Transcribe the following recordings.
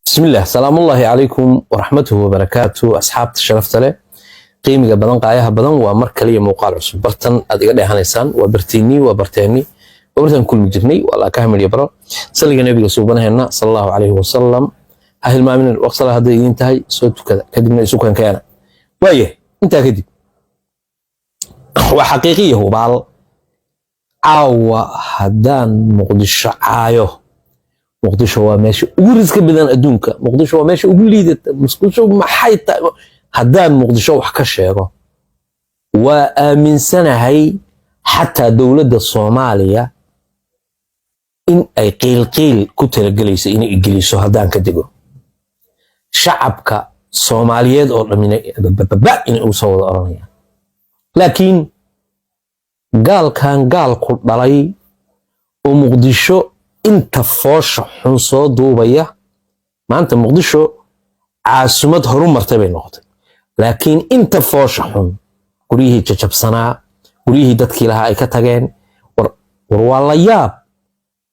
Bismillaah, salaamullaahi calaykum waraxmatuhu wabarakaatu. Asxaabta sharafta leh, qiimiga badan, qaayaha badan, waa mar kaliya muuqaal cusub. Bartan aad iga dheehanaysaan waa bartiinii, waa barteennii, waa bartaan kulmi jirnay, waa laakaha midya baro. Saliga Nabiga suubanaheena sala Allahu calayhi wasalam ha hilmaaminin. Waqsala hadday idiin tahay, soo tukada, kadibna isu kankeena. Waayahay, intaa kadib waa xaqiiqiya hubaal: caawa haddaan Muqdisho caayo, Muqdisho waa meesha ugu riska badan adduunka, Muqdisho waa meesha ugu liidata, Muqdisho maxay tahay? Haddaan Muqdisho wax ka sheego, waa aaminsanahay xataa dowladda Soomaaliya in ay qiilqiil ku talagelayso inay igeliso haddaan ka dego. Shacabka Soomaaliyeed oo dhammina bababa inay ugu soo wada oranayaan. Laakiin gaalkan gaalku dhalay oo Muqdisho inta foosha xun soo duubaya, maanta Muqdisho caasumad horu martay bay noqotay, laakiin inta foosha xun, guryihii jajabsanaa, guryihii dadkii lahaa ay ka tageen, war war waa la yaab.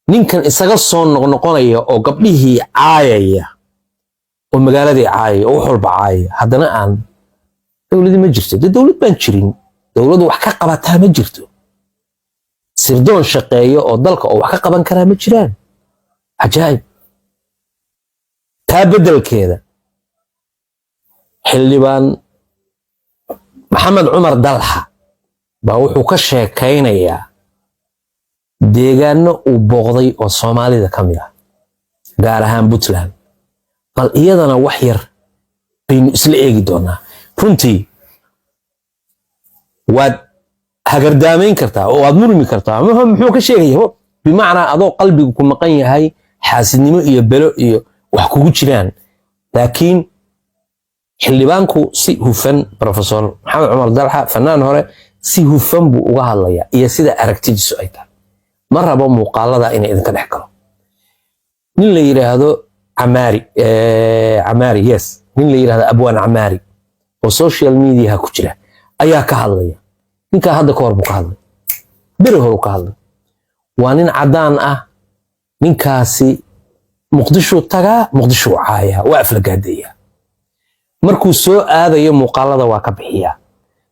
Ninkan isaga soo noqnoqonaya oo gabdhihii caayaya oo magaaladii caayaya oo wax walba caayaya, haddana aan dowladii ma jirto. Dee dowlad baan jirin, dowladdu wax ka qabataa ma jirto, sirdoon shaqeeyo oo dalka oo wax ka qaban karaa ma jiraan. Cajaa'ib. Taa beddelkeeda, Xildhibaan Maxamed Cumar Dalxa baa wuxuu ka sheekaynayaa deegaano uu booqday oo Soomaalida ka mid ah, gaar ahaan Puntland. Bal iyadana wax yar baynu isla eegi doonaa. Runtii waad hagardaamayn kartaa oo waad murmi kartaa. Muxuu ka sheegaya? Bimacnaa, adoo qalbigu ku maqan yahay, xaasidnimo iyo belo iyo wax kugu jiraan. Laakiin xildhibaanku si hufan, Professor Maxamed Cumar Dalxa, fanaan hore, si hufan buu uga hadlayaa iyo sida aragtidiisu ay tahay. Ma rabo muuqaalada inay idinka dhex galo. Nin la yidhaahdo Camaari, Camaari, yes, nin la yidhaahdo Abwaan Camaari oo social mediaha ku jira ayaa ka hadlaya. Ninkaa hadda ka hor buu ka hadlay, beri horu ka hadlay. Waa nin caddaan ah. Ninkaasi Muqdishuu tagaa, Muqdishuu caayaa, waa aflagaadeeyaa. Markuu soo aadayo muuqaalada waa ka bixiyaa,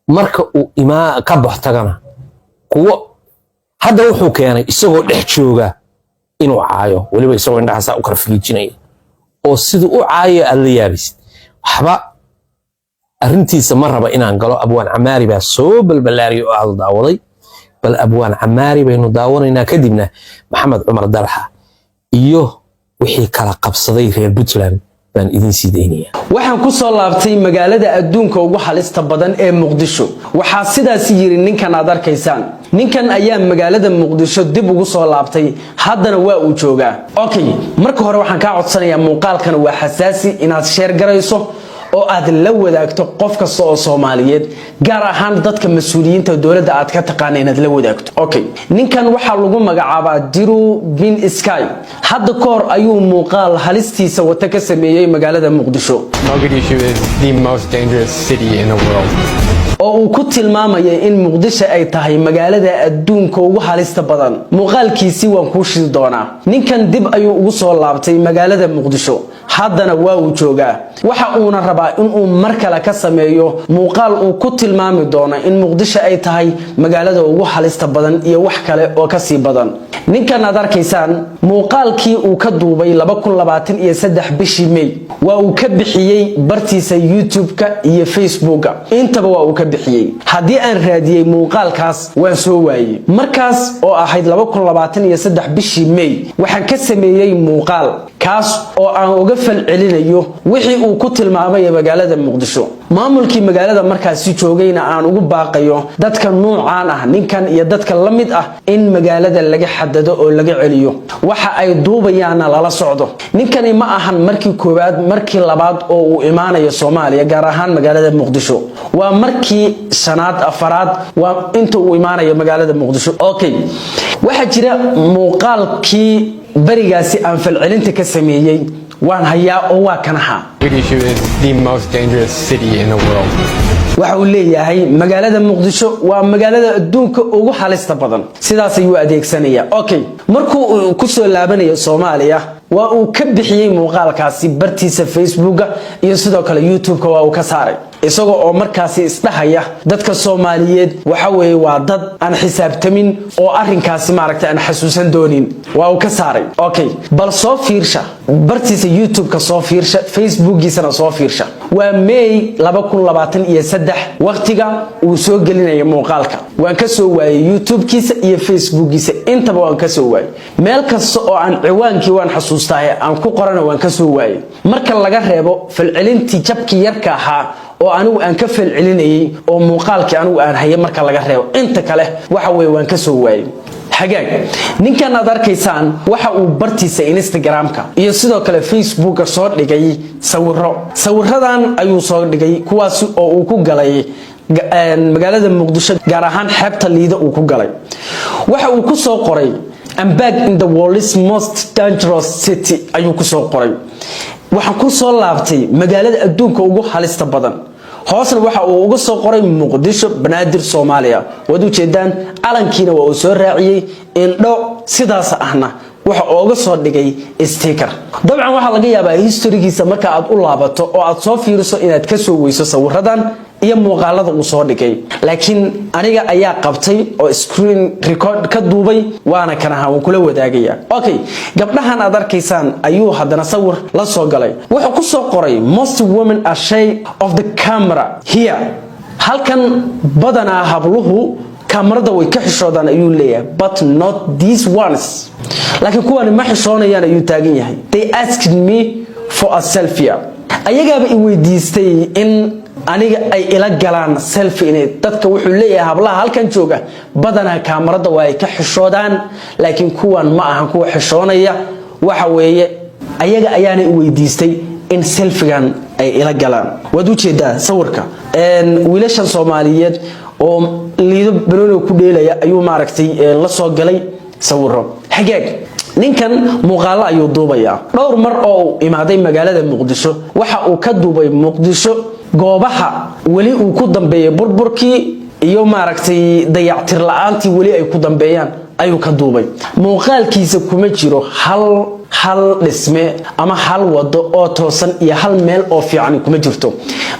marka uu imaa ka bax tagana kuwo. Hadda wuxuu keenay isagoo dhex jooga inuu caayo, weliba isagoo indhahaasaa u kala fiijinaya oo siduu u caayo aad la yaabaysid. Waxba arrintiisa ma raba inaan galo. Abwaan Camaari baa soo balbalaariyay oo aad daawaday. Bal Abwaan Camaari baynu daawanaynaa, kadibna Maxamed Cumar Dalxa iyo wixii kala qabsaday reer Puntland baan idin sii daynaya. Waxaan ku soo laabtay magaalada adduunka ugu halista badan ee Muqdisho. Waxaa sidaas yiri ninkan aad arkaysaan. Ninkan ayaa magaalada Muqdisho dib ugu soo laabtay, haddana waa uu joogaa. Okay, marka hore waxaan kaa codsanayaa, muuqaalkan waa xasaasi, inaad share garayso oo aad la wadaagto qof kasta oo Soomaaliyeed, gaar ahaan dadka mas-uuliyiinta dowladda aad ka taqaana inaad la wadaagto. Okay, ninkan waxaa lagu magacaabaa Diru Bin Sky. Hadda ka hor ayuu muuqaal halistiisa wata ka sameeyey magaalada Muqdisho, Mogadishu is the most dangerous city in the world. oo uu ku tilmaamayay in Muqdisho ay tahay magaalada adduunka ugu halista badan. Muuqaalkiisii waan kuu shidi doonaa. Ninkan dib ayuu ugu soo laabtay magaalada Muqdisho, haddana waa uu joogaa. Waxa uuna rabaa inuu mar kale ka sameeyo muuqaal uu ku tilmaami doono in Muqdisho ay tahay magaalada ugu halista badan iyo wax kale oo kasii badan. Ninkan aad arkaysaan, muuqaalkii uu ka duubay bishii May waa uu ka bixiyey bartiisa YouTube-ka iyo Facebooka, intaba waa uu ka bixiyey. Haddii aan raadiyey muuqaalkaas, waan soo waayey. Markaas oo ahayd bishii May, waxaan ka sameeyey muuqaal kaas oo aan uga falcelinayo wixii uu ku tilmaamay magaalada Muqdisho, maamulkii magaalada markaasi joogayna aan ugu baaqayo dadka nuucaan ah, ninkan iyo dadka la mid ah, in magaalada laga xadado oo laga celiyo, waxa ay duubayaanna lala socdo. Ninkani ma ahan markii koowaad, markii labaad oo uu imaanayo Soomaaliya, gaar ahaan magaalada Muqdisho. Waa markii shanaad, afaraad waa inta uu imaanayo magaalada Muqdisho. Okay, waxaa jira muuqaalkii berigaasi aan falcelinta ka sameeyey, waan hayaa oo waa kanaha. Mogadishu is the most dangerous city in the world. Waxa uu leeyahay magaalada Muqdisho waa magaalada adduunka ugu halista badan. Sidaas ayuu adeegsanaya. Okay, markuu uu kusoo laabanayo Soomaaliya, waa uu ka bixiyey muuqaalkaasi bartiisa Facebooka iyo sidoo kale YouTube-ka, waa uu ka saaray, isagoo oo markaasi isdhahaya dadka Soomaaliyeed waxa weeye waa dad aan xisaabtamin oo arrinkaasi maaragtay aan xasuusan doonin. Waa uu ka saaray. Okay, bal soo fiirsha bartiisa YouTube-ka, soo fiirsha Facebookiisana, soo fiirsha. Waa May 2023 waqtiga uu soo gelinaya muuqaalka. Waan ka soo waayey YouTube-kiisa iyo Facebookiisa intaba, waan ka soo waayey. Meel kasta oo aan ciwaankii waan xasuustaaye aan ku qorana, waan ka soo waayey, marka laga reebo falcelintii jabkii yarka ahaa oo anigu aan ka falcelinayay oo muuqaalkii anigu aan hayay. Marka laga reebo inta kale, waxa weye waan ka soo waayey. Hagaag, ninkan aad arkaysaan waxa uu bartiisa Instagram-ka iyo sidoo kale Facebooka soo dhigay sawiro. Sawiradan ayuu soo dhigay, kuwaasi oo uu ku galay magaalada Muqdisho, gaar ahaan xeebta Liida uu ku galay. Waxa uu ku soo qoray "I'm back in the world's most dangerous city" ayuu ku soo qoray, waxaan ku soo laabtay magaalada adduunka ugu halista badan. Hoosna waxa uu uga soo qoray Muqdisho, Banaadir, Soomaaliya. Waad ujeedaan, calankiina waa uu soo raaciyey, indho sidaas ahna waxa ooga soo dhigay sticker. Dabcan waxaa laga yaabaa history-giisa marka aad u laabato oo aad soo fiiriso inaad ka soo weyso sawiradan iyo muuqaalada uu soo dhigay, laakiin aniga ayaa qabtay oo screen record ka duubay, waana kan ahaa, waan kula wadaagaya. Okay, gabdhahan aad arkaysaan ayuu haddana sawir la soo galay. Wuxuu ku soo qoray "Most women are shy of the camera here." Halkan badanaa habluhu kaamarada way ka xishoodaan ayuu leeyahay. "But not these ones," laakiin kuwani ma xishoonayaan ayuu taagan yahay. "They asked me for a selfie," ayagaaba i weydiistay in aniga ay ila galaan selfie. Inay dadka, wuxuu leeyahay, hablaha halkan jooga badanaa kaamarada waa ay ka xishoodaan, laakiin kuwan ma ahan kuwa xishoonaya. Waxa weeye ayaga ayaana i weydiistay in selfie-gan ay ila galaan. Waad ujeedaa sawirka wiilashan Soomaaliyeed oo Liido banooniga ku dheelaya ayuu maaragtay la soo galay sawiro. Hagaag, ninkan muuqaalo ayuu duubayaa. Dhowr mar oo uu imaaday magaalada Muqdisho, waxa uu ka duubay Muqdisho goobaha weli uu ku dambeeyay burburkii iyo maaragtay dayactir la-aantii weli ay ku dambeeyaan ayuu ka duubay. Muuqaalkiisa kuma jiro hal hal dhisme ama hal wado oo toosan iyo hal meel oo fiican kuma jirto.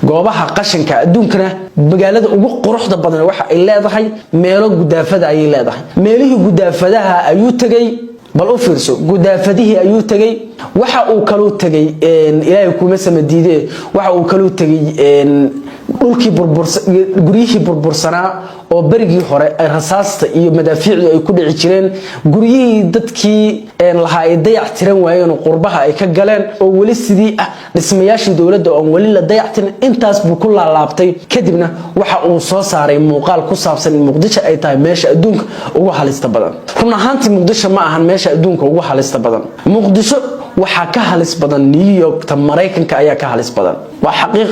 Goobaha qashinka adduunkana, magaalada ugu quruxda badan waxa ay leedahay meelo gudaafada ayay leedahay. Meelihii gudaafadaha ayuu tegay. Bal u fiirso, gudaafadihii ayuu tegay. Waxa uu kaluu tegay, Ilaahay kuma samadiide, waxa uu kaluu tegay dhulkii guryihii burbursanaa oo berigii hore ay rasaasta iyo madaafiicdu ay ku dhici jireen, guryihii dadkii lahaa ay dayac tiran waayeen oo qurbaha ay ka galeen oo weli sidii ah, dhismayaashii dowladda oon weli la dayac tirin. Intaas buu ku laalaabtay. Kadibna waxa uu soo saaray muuqaal ku saabsan in Muqdisho ay tahay meesha adduunka ugu halista badan. Run ahaantii, Muqdisho ma ahan meesha adduunka ugu halista badan. Muqdisho waxaa ka halis badan New York ta Maraykanka ayaa ka halis badan, waa xaqiiq.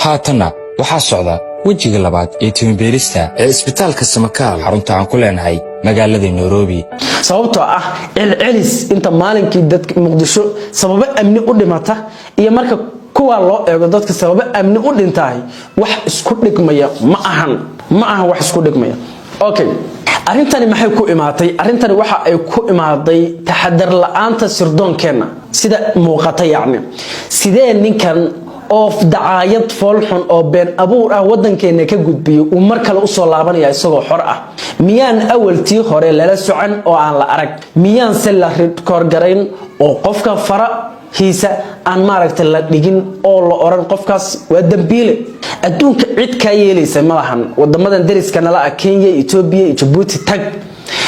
Haatanna waxaa socda wejiga labaad ee timibeerista ee Isbitaalka Samakaal, xarunta aan ku leenahay magaalada Nairobi. Sababtoo ah celcelis inta maalinkii dadka Muqdisho sababo amni u dhimata iyo marka kuwaa loo eego dadka sababo amni u dhintahay, wax isku dhigmaya ma ahan, ma ahan wax isku dhigmaya. Okay, arrintani maxay ku imaatay? Arrintani waxa ay ku imaaday taxadar la-aanta sirdoonkeenna sida muuqata. Yacni sidee ninkan oo dacaayad foolxun oo been abuur ah wadankeena ka gudbiyey uu mar kale usoo laabanaya isagoo xor ah? Miyaan awaltii hore lala socon oo aan la arag? Miyaan se la koorgarayn oo qofka farahiisa aan maaragtay la dhigin oo la oran qofkaas waa dambiile? Adduunka cid kaa yeelaysa ma lahan. Wadamadan dariska nala ah, Kenya, Etoobiya iyo Jabuuti, tag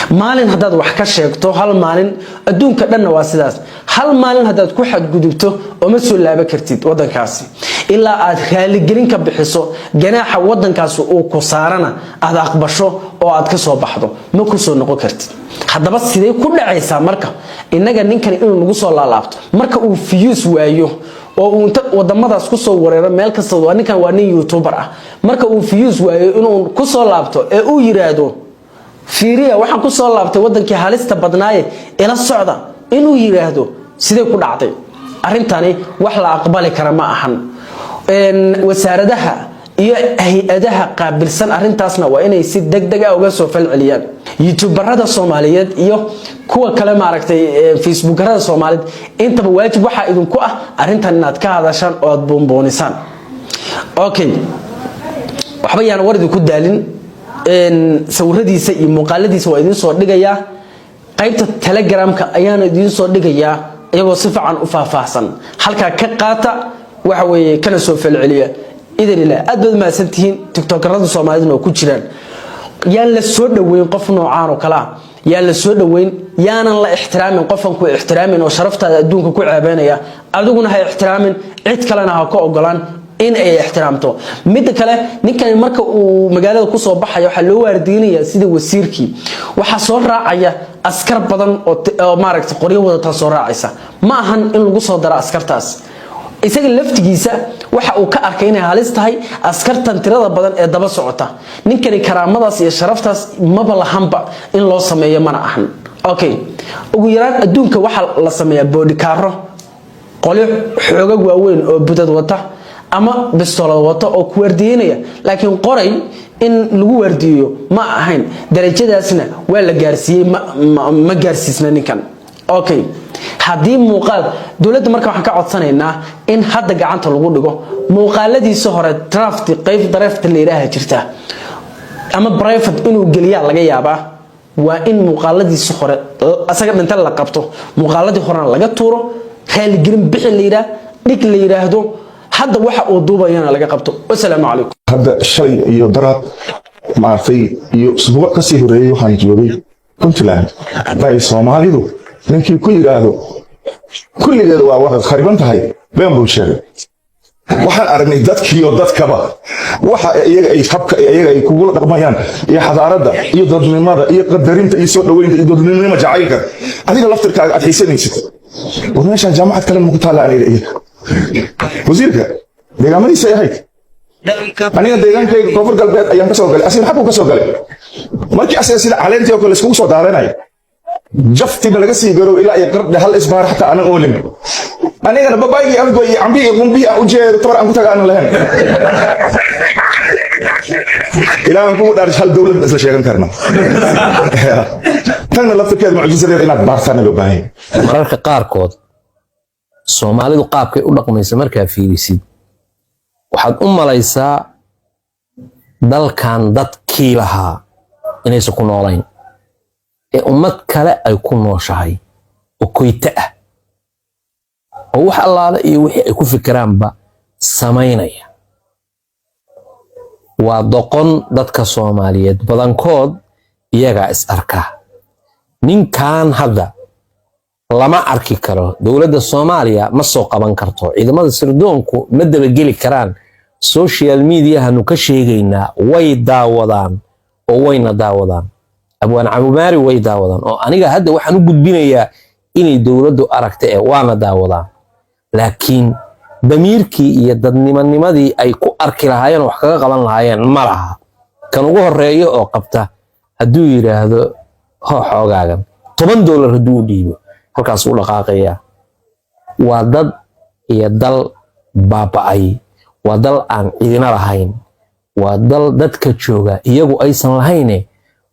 maalin haddaad wax ka sheegto, hal maalin, adduunka dhanna waa sidaas, hal maalin haddaad ku xadgudubto ooma soo laaban kartid wadankaasi ilaa aad raaligelin ka bixiso, ganaaxa wadankaasi uu ku saarana aad aqbasho oo aad ka soo baxdo, ma ku soo noqon kartid. Haddaba sidee ku dhacaysaa marka innaga ninkan inuu nagu soo laalaabto marka uu views waayo oo uu inta wadamadaas kusoo wareero meel kasta? Waa ninkan, waa nin YouTuber ah. Marka uu views waayo inuu kusoo laabto ee uu yiraahdo "Fiiriya, waxaan kusoo laabtay wadankii halista badnaaye, ila socda," inuu yiraahdo, sidee ku dhacday arrintani? Wax la aqbali kara ma ahan. Wasaaradaha iyo maaragtay hay-adaha amniga ee dalka Iyo hay-adaha qaabilsan arrintaasna waa inay si degdeg ah uga soo falceliyaan. Youtuberada Soomaaliyeed iyo kuwa kale, maaragtay, Facebookarada Soomaaliyeed, intaba waajib waxaa idinku ah arrintan inaad ka hadashaan oo aad buunbuunisaan. Okay, waxba yaan war idinku daalin. Sawiradiisa iyo muuqaaladiisa waa idiin soo dhigayaa qaybta Telegramka, ayaana idiin soo dhigayaa iyagoo si fiican u faahfaahsan. Halkaa ka qaata, waxa weeye, kana soo falceliya idan ilaa. Aad baad mahadsantihiin. Tiktokerada Soomaaliduna waa ku jiraan. Yaan la soo dhoweyn qof noocaan oo kale ah, yaan la soo dhoweyn, yaanan la ixtiraamin. Qofan ku ixtiraamin oo sharaftaada adduunka ku ceebeynaya, adiguna ha ixtiraamin, cid kalena ha ka ogolaan in ay ixtiraamto. Midda kale, ninkani marka uu magaalada kusoo baxaya waxaa loo waardiinaya sida wasiirkii. Waxaa soo raacaya askar badan oo, maaragtay, qoryo wadataa soo raacaysa. Ma ahan in lagu soo daro askartaas. Isaga laftigiisa waxa uu ka arkay inay halis tahay askartan tirada badan ee daba socota. Ninkani karaamadaas iyo sharaftaas maba lahanba, in loo sameeyo mana ahan. Okay, ugu yaraan adduunka waxaa la sameeyaa boodhikaaro, qolyo xoogag waaweyn oo budad wata ama bistoolad wata oo ku waardiyeynaya, laakiin qoray in lagu waardiyeeyo ma ahayn. Darajadaasna waa la gaarsiiyey, ma gaarsiisna ninkan. Okay, haddii muuqaal dowladda, marka waxaan ka codsanaynaa in hadda gacanta lagu dhigo. Muuqaaladiisa hore draft, qayb draft la yidhaaha jirta ama private inuu geliyaa laga yaabaa. Waa in muuqaaladiisa hore asaga dhinta la qabto, muuqaaladii horena laga tuuro, raaligelin bixi la yidhaah, dhig la yidhaahdo, hadda waxa uu duubayana laga qabto. Wasalaamu calaykum. Hadda shalay iyo daraad, maaragtay, iyo usbuuc kasii horeeyey waxaan joogay Puntland. Bay Soomaalidu ninkii ku yidhaahdo kulligeed waa waxaad khariban tahay, been buu sheegay. Waxaan aragnay dadkiiyo dadkaba waxa iyaga ay habka iyaga ay kugula dhaqmayaan iyo xadaaradda iyo dadnimada iyo qadarinta iyo soo dhaweynta iyo dadnimo jacaylka adiga laftirkaaga aad xiisanaysid. War, meeshaan jaamacad kale ma ku taalla? Aniga iyaga wasiirka deegaamadiisa ay ahayd. Aniga deegaankayga Koonfur Galbeed ayaan ka soo galay, asigana xaguu ka soo galay. Markii asiga sida caleentii oo kale iskugu soo daadanaya, jaftina laga sii garow ilaa iyo qardhe, hal isbaar xataa aanan oolin, anigana babaygii afgoy iyo cambihi iyo qumbihii aan u jeedo, tabar aan ku taga aanan lahayn. Ilaahan kugu dhaarish, hal dowlad isla sheegan karna? Tanna laftirkeeda mucjisadeeda inaad baartaana loo baahan yahay. Mararka qaarkood Soomaalidu qaabkay u dhaqmaysa markaa fiirisid, waxaad u malaysaa dalkan dadkii lahaa inaysan ku noolayn ee ummad kale ay ku nooshahay oo koyta ah oo wax allaale iyo wixii ay ku fikiraanba samaynaya. Waa doqon dadka Soomaaliyeed badankood, iyagaa is arkaa. Ninkan hadda lama arki karo, dowladda Soomaaliya ma soo qaban karto, ciidamada sirdoonku ma dabageli karaan. Social mediahanu ka sheegaynaa, way daawadaan oo wayna daawadaan. Abwaan Cabumaari way daawadaan, oo aniga hadda waxaan u gudbinayaa inay dowladdu aragta ee waana daawadaan, laakiin damiirkii iyo dadnimanimadii ay ku arki lahaayeen oo wax kaga qaban lahaayeen ma laha. Kan ugu horeeyo oo qabta hadduu yidhaahdo hoo xoogaagan $10 hadduu u dhiibo, halkaas u dhaqaaqayaa. Waa dad iyo dal baaba'ay, waa dal aan cidina lahayn, waa dal dadka jooga iyagu aysan lahayne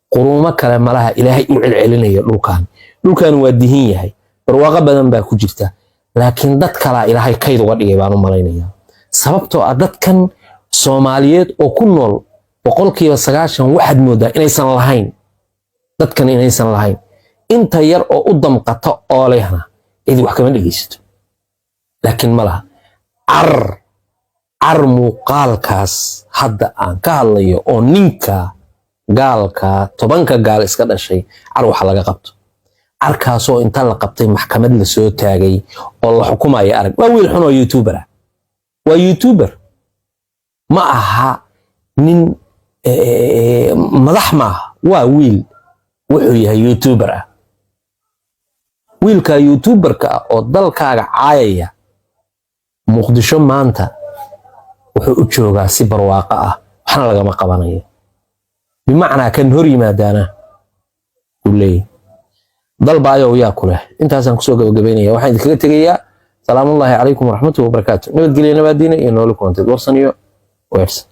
quruumo kale malaha Ilaahay u celcelinaya dhulkan. Dhulkan waa dihin yahay, barwaaqo badan baa ku jirta, laakiin dad kalaa Ilaahay kayd uga dhigay baan u malaynayaa, sababtoo ah dadkan Soomaaliyeed oo ku nool 90% waxaad moodaa inaysan lahayn, dadkan inaysan lahayn. Inta yar oo u damqata oo lehna cid wax kama dhegeysato, laakiin ma laha. Car car muuqaalkaas hadda aan ka hadlayo oo ninka gaalka 10-ka gaal iska dhashay, car waxa laga qabto. Carkaasoo inta la qabtay maxkamad la soo taagay oo la xukumaya arag. Waa wiil xun oo youtuber ah, waa youtuber, ma aha nin madax, ma aha. Waa wiil wuxuu yahay youtuber ah. Wiilka youtuberka ah oo dalkaaga caayaya, Muqdisho maanta wuxuu u joogaa si barwaaqo ah, waxna lagama qabanayo. Bimacnaa kan hor yimaadaana uu leeyahy dalbaayow yaa ku leh. Intaasaan kusoo gabagabaynaya. Waxaan idinkaga tegayaa salaamullaahi calaykum waraxmatuhi wabarakaatu. Nabadgelyo, nabaadiina iyo nooli kulanteed. Warsan iyo weersan.